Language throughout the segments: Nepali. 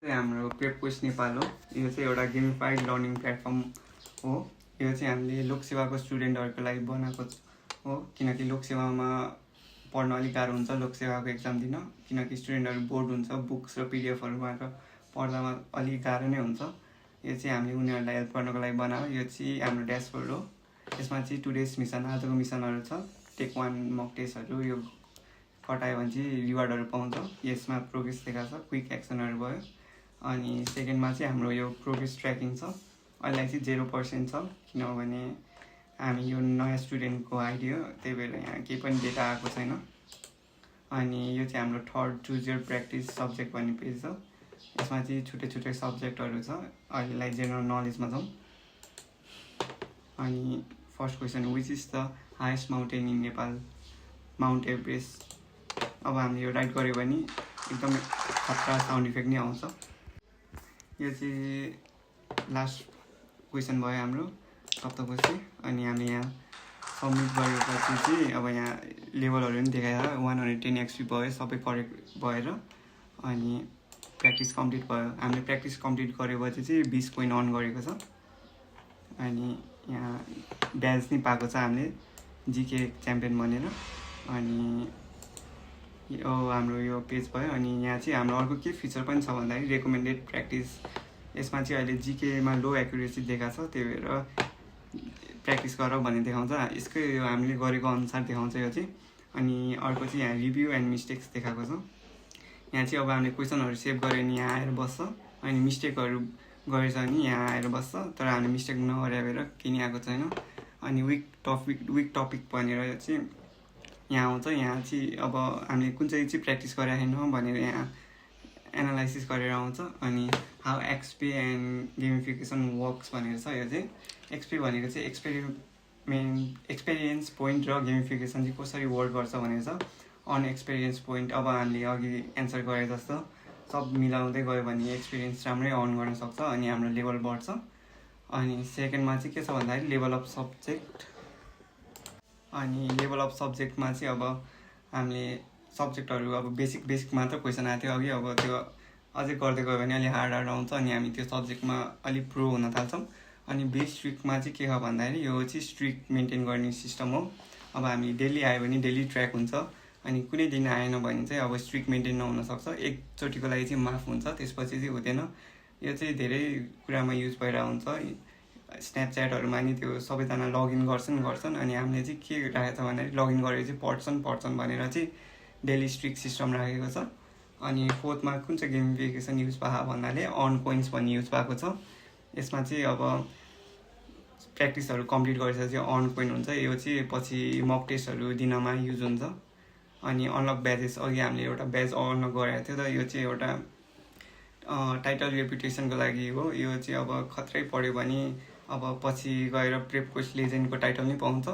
हाम्रो प्रेप कोर्स नेपाल हो। यो चाहिँ एउटा गेमिफाइड लर्निङ प्लेटफर्म हो। यो चाहिँ हामीले लोकसेवाको स्टुडेन्टहरूको लागि बनाएको हो, किनकि लोकसेवामा पढ्न अलिक गाह्रो हुन्छ लोकसेवाको एक्जाम दिन, किनकि स्टुडेन्टहरू बोर्ड हुन्छ, बुक्स र पिडिएफहरूबाट पढ्दामा अलिक गाह्रो नै हुन्छ। यो चाहिँ हामीले उनीहरूलाई हेल्प गर्नको लागि बनायो। यो चाहिँ हाम्रो ड्यासबोर्ड हो। यसमा चाहिँ टुडेज मिसन, आजको मिसनहरू छ, टेक 1 मक टेस्टहरू, यो कटायो भने चाहिँ रिवार्डहरू पाउँछ। यसमा प्रोग्रेस देखाएको छ, क्विक एक्सनहरू भयो। अनि सेकेन्डमा चाहिँ हाम्रो यो प्रोग्रेस ट्र्याकिङ छ। अहिले चाहिँ 0% छ, किनभने हामी यो नयाँ स्टुडेन्टको आइडी हो, त्यही भएर यहाँ केही पनि डेटा आएको छैन। अनि यो चाहिँ हाम्रो third choose your practice subject भन्ने पेज छ। यसमा चाहिँ छुट्टै छुट्टै सब्जेक्टहरू छ। अहिलेलाई जेनरल नलेजमा जाउँ। अनि first question, which is the highest mountain in Nepal? Mount Everest. अब हामीले यो राइट गऱ्यो भने एकदमै खतरा साउन्ड इफेक्ट नै आउँछ। यो चाहिँ लास्ट क्वेसन भयो हाम्रो सप्तकोशी। अनि हामी यहाँ सबमिट गरेपछि चाहिँ अब यहाँ लेभलहरू पनि देखाएर 110 एक्सपी भयो, सबै करेक्ट भएर। अनि प्र्याक्टिस कम्प्लिट भयो। हामीले प्र्याक्टिस कम्प्लिट गरेपछि चाहिँ 20 पोइन्ट अन गरेको छ। अनि यहाँ ब्याज नै पाएको छ हामीले, जिके च्याम्पियन भनेर। अनि यो हाम्रो यो पेज भयो। अनि यहाँ चाहिँ हाम्रो अर्को के फिचर पनि छ भन्दाखेरि रेकमेन्डेड प्र्याक्टिस। यसमा चाहिँ अहिले जिकेमा लो एक्युरेसी देखाएको छ, त्यही भएर प्र्याक्टिस गर भन्ने देखाउँछ। यसकै यो हामीले गरेको अनुसार देखाउँछ यो चाहिँ। अनि अर्को चाहिँ यहाँ रिभ्यू एन्ड मिस्टेक्स देखाएको छ। यहाँ चाहिँ अब हामीले क्वेसनहरू सेभ गऱ्यो भने यहाँ आएर बस्छ, अनि मिस्टेकहरू गरेछ भने यहाँ आएर बस्छ। तर हामीले मिस्टेक नगरे भएर केही नै आएको छैन। अनि विक टपिक भनेर चाहिँ यहाँ आउँछ। यहाँ चाहिँ अब हामीले कुन चाहिँ प्र्याक्टिस गरेको छैन भनेर यहाँ एनालाइसिस गरेर आउँछ। अनि हाउ एक्सपी एन्ड गेमिफिकेसन वर्क्स भनेर छ। यो चाहिँ एक्सपी भनेको चाहिँ एक्सपिरियन्स पोइन्ट र गेमिफिकेसन चाहिँ कसरी वर्क गर्छ भनेर छ। अन एक्सपिरियन्स पोइन्ट, अब हामीले अघि एन्सर गरे जस्तो सब मिलाउँदै गयो भने एक्सपिरियन्स राम्रै अर्न गर्न सक्छ, अनि हाम्रो लेभल बढ्छ। अनि सेकेन्डमा चाहिँ के छ भन्दाखेरि लेभल अफ सब्जेक्ट। अनि लेभल अफ सब्जेक्टमा चाहिँ अब हामीले सब्जेक्टहरू अब बेसिक मात्र क्वेसन आएको थियो अघि, अब त्यो अझै गर्दै गयो भने अलिक हार्ड आउँछ। अनि हामी त्यो सब्जेक्टमा अलिक प्रो हुन थाल्छौँ। अनि बेस स्ट्रिकमा चाहिँ के छ भन्दाखेरि यो चाहिँ स्ट्रिक मेन्टेन गर्ने सिस्टम हो। अब हामी डेली आयो भने डेली ट्र्याक हुन्छ, अनि कुनै दिन आएन भने चाहिँ अब स्ट्रिक मेन्टेन नहुनसक्छ। एकचोटिको लागि चाहिँ माफ हुन्छ, त्यसपछि चाहिँ हुँदैन। यो चाहिँ धेरै कुरामा युज भइरहेको हुन्छ। स्न्यापच्याटहरूमा नि त्यो सबैजना लगइन गर्छन्। अनि हामीले चाहिँ के राखेको छ भन्दाखेरि लगइन गरेर चाहिँ पढ्छन् भनेर चाहिँ डेली स्ट्रिक सिस्टम राखेको छ। अनि फोर्थमा कुन चाहिँ गेमिफिकेसन युज भएको भन्नाले अर्न कोइन्स भन्ने युज भएको छ। यसमा चाहिँ अब प्र्याक्टिसहरू कम्प्लिट गरेपछि चाहिँ अर्न कोइन हुन्छ। यो चाहिँ पछि मक टेस्टहरू दिनमा युज हुन्छ। अनि अनलक ब्याजेस, अघि हामीले एउटा ब्याज अनलक गरेको थियो त, यो चाहिँ एउटा टाइटल रेपुटेसनको लागि हो। यो चाहिँ अब खत्रै पढ्यो भने अब पछि गएर प्रेप कोर्स लेजेन्डको टाइटल नै पाउँछ।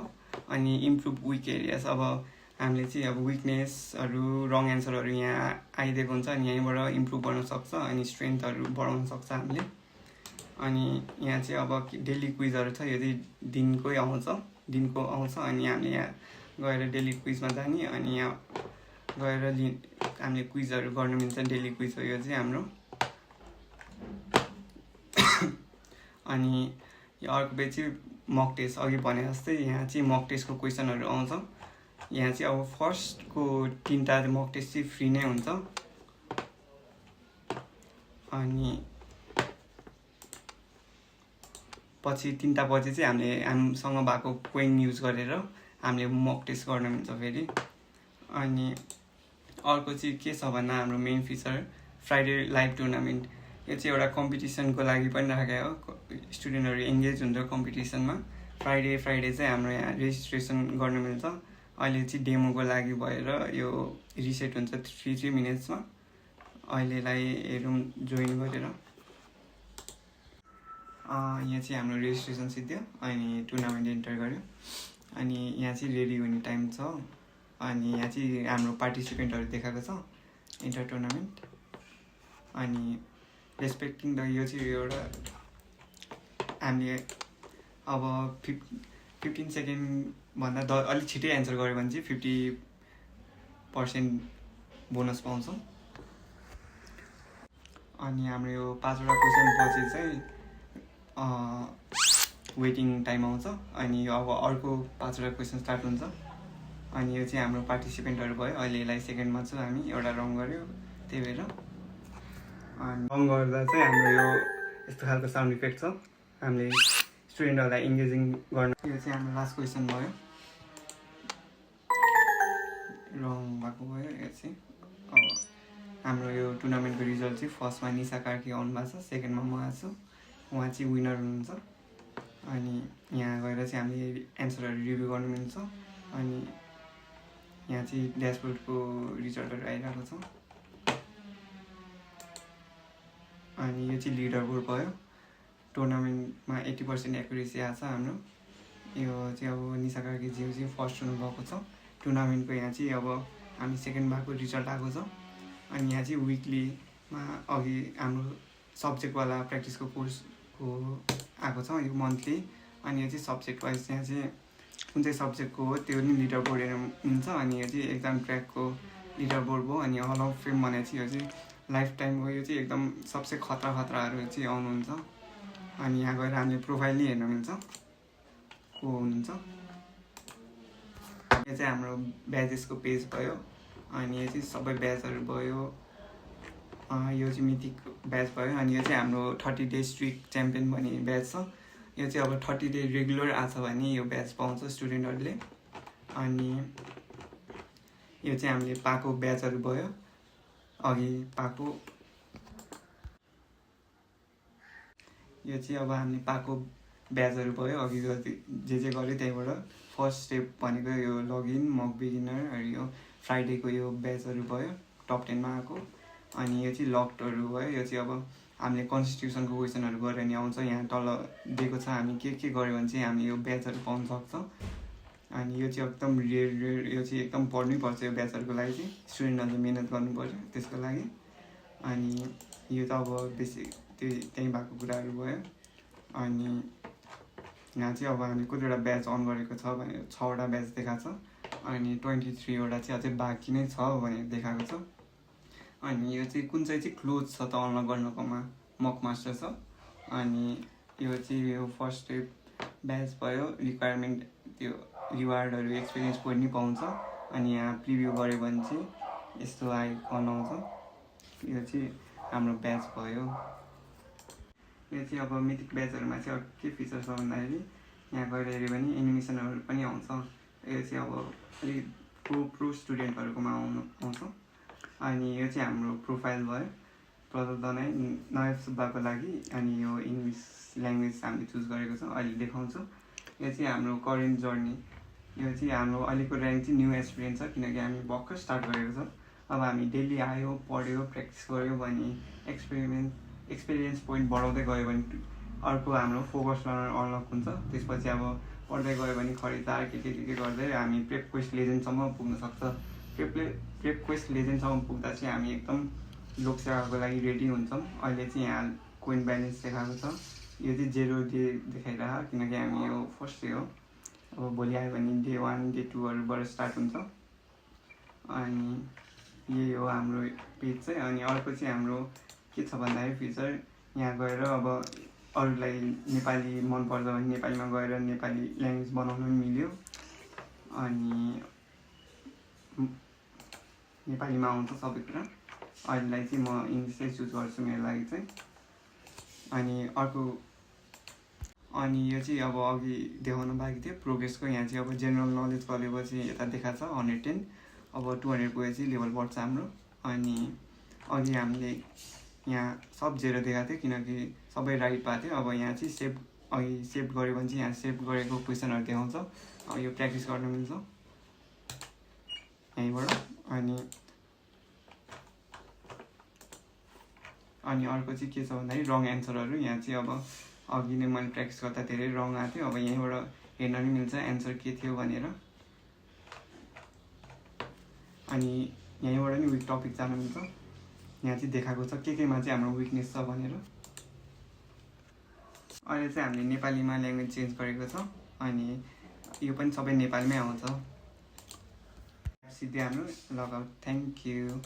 अनि इम्प्रुभ विक एरियाज, अब हामीले चाहिँ अब विकनेसहरू रङ एन्सरहरू यहाँ आइदिएको हुन्छ, अनि यहीँबाट इम्प्रुभ गर्न सक्छ। अनि स्ट्रेन्थहरू बढाउन सक्छ हामीले। अनि यहाँ चाहिँ अब डेली क्विजहरू छ, यो चाहिँ दिनको आउँछ। अनि हामीले यहाँ गएर डेली क्विजमा जाने, अनि यहाँ गएर हामीले क्विजहरू गर्नु मिल्छ। डेली क्विज हो यो चाहिँ हाम्रो। अनि यो अर्को पेज चाहिँ मक टेस्ट, अघि भने जस्तै यहाँ चाहिँ मक टेस्टको क्वेसनहरू आउँछ। यहाँ चाहिँ अब फर्स्टको 3टा मक टेस्ट चाहिँ फ्री नै हुन्छ। अनि पछि 3टा पछि चाहिँ हामीले हामीसँग भएको कोइन युज गरेर हामीले मक टेस्ट गर्न मिल्छ फेरि। अनि अर्को चाहिँ के छ भन्दा हाम्रो main feature Friday live tournament. यो चाहिँ एउटा कम्पिटिसनको लागि पनि राखेको हो, स्टुडेन्टहरू इङ्गेज हुन्छ कम्पिटिसनमा। फ्राइडे चाहिँ हाम्रो यहाँ रेजिस्ट्रेसन गर्न मिल्छ। अहिले चाहिँ डेमोको लागि भएर यो रिसेट हुन्छ 3 मिनट्समा। अहिलेलाई हेरौँ जोइन गरेर। यहाँ चाहिँ हाम्रो रेजिस्ट्रेसन सिद्धियो, अनि टुर्नामेन्ट इन्टर गऱ्यो। अनि यहाँ चाहिँ रेडी हुने टाइम छ। अनि यहाँ चाहिँ हाम्रो पार्टिसिपेन्टहरू देखाएको छ, इन्टर टुर्नामेन्ट। अनि रेस्पेक्टिङ द, यो चाहिँ एउटा हामीले अब 15 सेकेन्डभन्दा अलिक छिटै एन्सर गऱ्यो भने चाहिँ 50% बोनस पाउँछौँ। अनि हाम्रो यो 5वटा क्वेसन पछि चाहिँ वेटिङ टाइम आउँछ अनि यो अब अर्को 5वटा क्वेसन स्टार्ट हुन्छ। अनि यो चाहिँ हाम्रो पार्टिसिपेन्टहरू भयो। अहिले यसलाई सेकेन्डमा छु हामी, एउटा रङ गऱ्यो त्यही भएर। अनि रङ गर्दा चाहिँ हाम्रो यो यस्तो खालको साउन्ड इफेक्ट छ, हामीले स्टुडेन्टहरूलाई इङ्गेजिङ गर्न। यो चाहिँ हाम्रो लास्ट क्वेसन भयो, रङ भएको भयो। यो चाहिँ अब हाम्रो यो टुर्नामेन्टको रिजल्ट चाहिँ फर्स्टमा निशा कार्की आउनु भएको छ, सेकेन्डमा म आएको छु, उहाँ चाहिँ विनर हुनुहुन्छ। अनि यहाँ गएर चाहिँ हामीले एन्सरहरू रिभ्यू गर्नु मिल्छ। अनि यहाँ चाहिँ ड्यासबोर्डको रिजल्टहरू आइरहेको छ। अनि यो चाहिँ लिडर बोर्ड भयो। टुर्नामेन्टमा 80% एक्युरेसी आएको छ हाम्रो। यो चाहिँ अब निशा कार्कीज्यू चाहिँ फर्स्ट हुनुभएको छ टुर्नामेन्टको। यहाँ चाहिँ अब हामी सेकेन्ड भएको रिजल्ट आएको छ। अनि यहाँ चाहिँ विकलीमा अघि हाम्रो सब्जेक्टवाला प्र्याक्टिसको कोर्सको आएको छ यो मन्थली। अनि यो चाहिँ सब्जेक्ट वाइज यहाँ चाहिँ कुन चाहिँ सब्जेक्टको हो त्यो पनि लिडर बोर्ड हेर्नु मिल्छ। अनि यो चाहिँ एक्जाम ट्र्याकको लिडर बोर्ड भयो। अनि हल अफ फेम भने चाहिँ यो चाहिँ लाइफ टाइमको, यो चाहिँ एकदम सबसे खतराहरू चाहिँ आउनुहुन्छ। अनि यहाँ गएर हामीले प्रोफाइल नै हेर्नु मिल्छ को हुनुहुन्छ। यो चाहिँ हाम्रो ब्याजेसको पेज भयो। अनि यो चाहिँ सबै ब्याजहरू भयो। यो चाहिँ मिथिक ब्याज भयो। अनि यो चाहिँ हाम्रो 30 डे स्ट्रिक च्याम्पियन भन्ने ब्याज छ। यो चाहिँ अब 30 डे रेगुलर आछ भने यो ब्याज पाउँछ स्टुडेन्टहरूले। अनि यो चाहिँ हामीले पाएको ब्याजहरू भयो, अघि पाएको। यो चाहिँ अब हामीले पाएको ब्याजहरू भयो, अघि जे गऱ्यो त्यहीँबाट। फर्स्ट स्टेप भनेको यो लगइन, मक बिगिनर, यो फ्राइडेको यो ब्याजहरू भयो टप 10मा आएको। अनि यो चाहिँ लक्डहरू भयो। यो चाहिँ अब हामीले कन्स्टिट्युसनको क्वेसनहरू गरेर नि आउँछ। यहाँ तल दिएको छ हामी के गऱ्यो भने चाहिँ हामी यो ब्याजहरू पाउन सक्छ। अनि यो चाहिँ एकदम रेयर, यो चाहिँ एकदम पढ्नै पर्छ यो ब्याजहरूको लागि चाहिँ, स्टुडेन्टहरूले मिहिनेत गर्नु पर्यो त्यसको लागि। अनि यो त अब बेसिक त्यही भएको कुराहरू भयो। अनि यहाँ चाहिँ अब हामीले कतिवटा ब्याज अन गरेको छ भने 6वटा ब्याज देखाएको छ। अनि 23वटा चाहिँ अझै बाँकी नै छ भनेर देखाएको छ। अनि यो चाहिँ कुन चाहिँ क्लोज छ त अनलक गर्नकोमा मक मास्टर छ। अनि यो चाहिँ यो फर्स्ट स्टेप ब्याज भयो। रिक्वायरमेन्ट त्यो रिवार्डहरू एक्सपिरियन्स पोइन्ट नि पाउँछ। अनि यहाँ प्रिभ्यू गऱ्यो भने चाहिँ यस्तो आइकन आउँछ। यो चाहिँ हाम्रो ब्याज भयो। यो चाहिँ अब मिथिक ब्याजहरूमा चाहिँ के फिचर छ भन्दाखेरि यहाँ गएर हेऱ्यो भने एनिमेसनहरू पनि आउँछ। यो चाहिँ अब अलिक प्रो स्टुडेन्टहरूकोमा आउँछ। अनि यो चाहिँ हाम्रो प्रोफाइल भयो प्रदर्शनै नयाँ सुब्बाको लागि। अनि यो इङ्ग्लिस ल्याङ्ग्वेज हामीले चुज गरेको छ, अहिले देखाउँछु। यो चाहिँ हाम्रो करेन्ट जर्नी। यो चाहिँ हाम्रो अहिलेको ऱ्याङ्क चाहिँ न्यू एक्सपिरियन्स छ, किनकि हामी भर्खर स्टार्ट गरेको छ। अब हामी डेली आयो, पढ्यो, प्र्याक्टिस गऱ्यो भने एक्सपिरियन्स पोइन्ट बढाउँदै गयो भने अर्को हाम्रो फोकस लर्नर अनलक हुन्छ। त्यसपछि अब पढ्दै गयो भने खरिदार के गर्दै हामी प्रेप क्वेस्ट लेजेन्डसम्म पुग्न सक्छ। प्रेप क्वेस्ट लेजेन्डसम्म पुग्दा चाहिँ हामी एकदम लोकसेवाको लागि रेडी हुन्छौँ। अहिले चाहिँ यहाँ कोइन ब्यालेन्स देखाएको छ। यो चाहिँ 0 डे देखाइरह, किनकि हामी यो फर्स्ट डे हो। अब भोलि आयो भने डे 1 डे 2हरूबाट स्टार्ट हुन्छ। अनि यही हो हाम्रो पेज चाहिँ। अनि अर्को चाहिँ हाम्रो के छ भन्दाखेरि फिचर, यहाँ गएर अब अरूलाई नेपाली मनपर्छ भने नेपालीमा गएर नेपाली ल्याङ्ग्वेज बनाउनु पनि मिल्यो। अनि नेपालीमा आउँछ सबै कुरा। अहिलेलाई चाहिँ म इङ्ग्लिसै चुज गर्छु मेरो लागि चाहिँ। अनि अर्को, अनि यो चाहिँ अब अघि देखाउनु बाँकी थियो प्रोग्रेसको। यहाँ चाहिँ अब जेनरल नलेज गरेपछि यता देखाएको छ 110, अब 200 पुगे चाहिँ लेभल बढ्छ हाम्रो। अनि अघि हामीले यहाँ सब 0 देखाएको थियो किनकि सबै राइट भएको थियो। अब यहाँ चाहिँ अघि सेभ गऱ्यो भने चाहिँ यहाँ सेभ गरेको क्वेसनहरू देखाउँछ। अब यो प्र्याक्टिस गर्न मिल्छ यहीँबाट। अनि अर्को चाहिँ के छ भन्दाखेरि रङ एन्सरहरू। यहाँ चाहिँ अब अघि नै मैले प्र्याक्टिस गर्दा धेरै रङ आएको थियो। अब यहीँबाट हेर्न पनि मिल्छ एन्सर के थियो भनेर। अनि यहीँबाट नि विक टपिक जानु मिल्छ। यहाँ चाहिँ देखाएको छ केमा चाहिँ हाम्रो विकनेस छ भनेर। अहिले चाहिँ हामीले नेपालीमा ल्याङ्ग्वेज चेन्ज गरेको छ। अनि यो पनि सबै नेपालीमै आउँछ। सिधै हाम्रो लगआउट। Thank you.